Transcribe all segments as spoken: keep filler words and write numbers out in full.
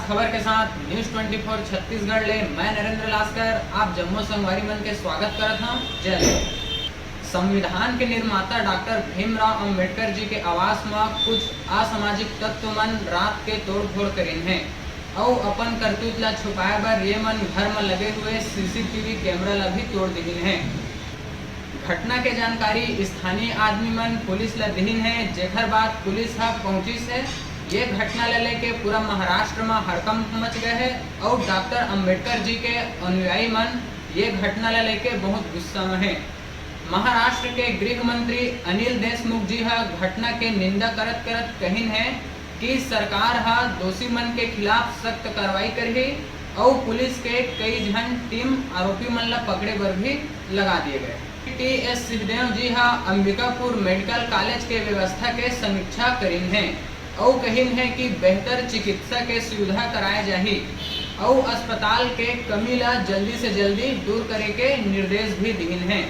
खबर के साथ न्यूज़ ट्वेंटी फ़ोर छत्तीसगढ़ ले मैं नरेंद्र लास्कर आप जम्मो संगवारी मन के स्वागत करत हूँ। जय हिंद। संविधान के निर्माता डॉक्टर भीमराव अंबेडकर जी के आवास म कुछ असामाजिक तत्व मन रात के तोड़फोड़ करिन हे अउ अपन करतूत ला छुपाए बर ये मन घर म लगे हुए सीसीटीवी कैमरा ला भी तोड़ दिहिन हे। घटना के जानकारी स्थानीय आदमी मन पुलिस ला दिहिन हे, जेकर बाद पुलिस ह पहुंचिस हे। ये घटना ला लेके पूरा महाराष्ट्र म हड़कंप मच गए हे अउ डॉक्टर अंबेडकर जी के अनुयायी मन ये घटना ला लेके बहुत गुस्सा म हे। महाराष्ट्र के गृह मंत्री अनिल देशमुख जी ह घटना के निंदा करत करत कहिन हे कि सरकार ह दोषी मन के खिलाफ सख्त कार्रवाई करही अउ पुलिस के कई झन टीम आरोपी मन ला पकड़े बर भी लगा दिए गए। टी एस सिंहदेव जी ह अंबिकापुर मेडिकल कॉलेज के व्यवस्था के समीक्षा करिन हे अउ कहिन हे कि बेहतर चिकित्सा के सुविधा कराए जाही अउ अस्पताल के कमी ला जल्दी से जल्दी दूर करे के निर्देश भी दिहिन हे।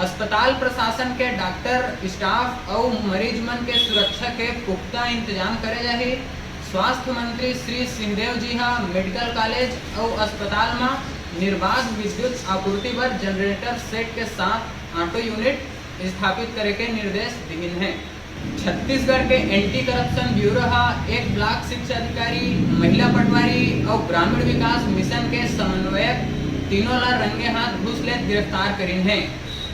अस्पताल प्रशासन के डॉक्टर, स्टाफ अउ मरीज मन के सुरक्षा के पुख्ता इंतजाम करे जाही। स्वास्थ्य मंत्री श्री सिंहदेव जी ह मेडिकल कॉलेज अउ अस्पताल म निर्बाध विद्युत आपूर्ति बर जनरेटर सेट के साथ ऑटो यूनिट स्थापित करे के निर्देश दिहिन हे। छत्तीसगढ़ के एंटी करप्शन ब्यूरो ह एक ब्लॉक शिक्षा अधिकारी, महिला पटवारी अउ ग्रामीण विकास मिशन के समन्वयक तीनों ला रंगे हाथ घूस लेत गिरफ्तार करिन हे।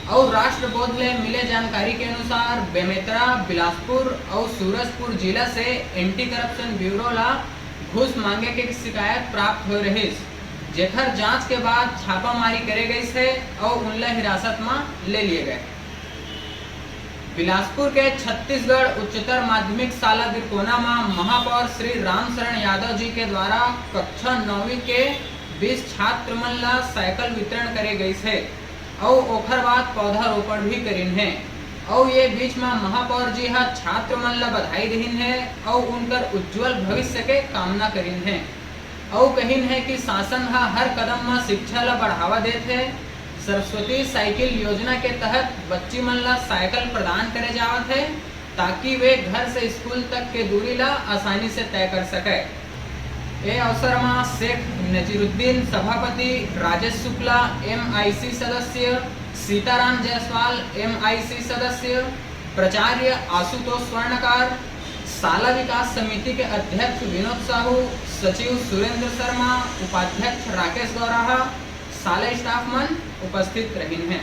अउ राष्ट्रबोध ले मिले जानकारी के अनुसार बेमेतरा, बिलासपुर अउ सूरजपुर जिला से एंटी करप्शन ब्यूरो ला घूस मांगे के शिकायत प्राप्त होए रहिस, जेकर जांच के बाद छापामारी करे गइस हे अउ उनला हिरासत म ले लिए गए। बिलासपुर के छत्तीसगढ़ उच्चतर माध्यमिक शाला बिरकोना म महापौर श्री रामशरण यादव जी के द्वारा कक्षा नौवीं के बीस छात्र मन ला साइकिल वितरण करे गइस हे अउ ओखर बाद पौधारोपण भी करिन हे। अउ ये बीच म महापौर जी ह छात्र मन ला बधाई दिहिन हे अउ उनकर उज्जवल भविष्य के कामना करिन हे। अउ कहिन हे कि शासन ह हर कदम म शिक्षा ला बढ़ावा देत हे। सरस्वती साइकिल योजना के तहत बच्ची मन ला साइकिल प्रदान करे जावत हे, ताकि वे घर से स्कूल तक के दूरी ला आसानी से तय कर सके। ए अवसर म सेठ नजीरुद्दीन सभापति, राजेश शुक्ला एमआईसी सदस्य, सीताराम जायसवाल एमआईसी सदस्य, प्राचार्य आशुतोष स्वर्णकार, शाला विकास समिति के अध्यक्ष विनोद साहू, सचिव सुरेंद्र शर्मा, उपाध्यक्ष राकेश गौराहा, शाला स्टाफ मन उपस्थित रहिन हे।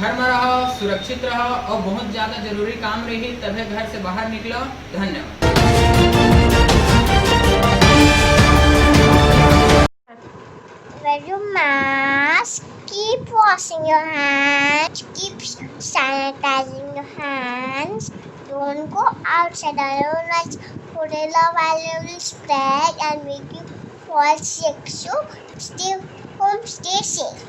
घर में रहो, सुरक्षित रहो और बहुत ज्यादा जरूरी काम रही तभे घर से बाहर निकलो। धन्यवाद। Wear your mask, keep washing your hands, keep sanitizing your hands, don't go outside unless Coronavirus spread and make you fall sick. So stay home, stay safe.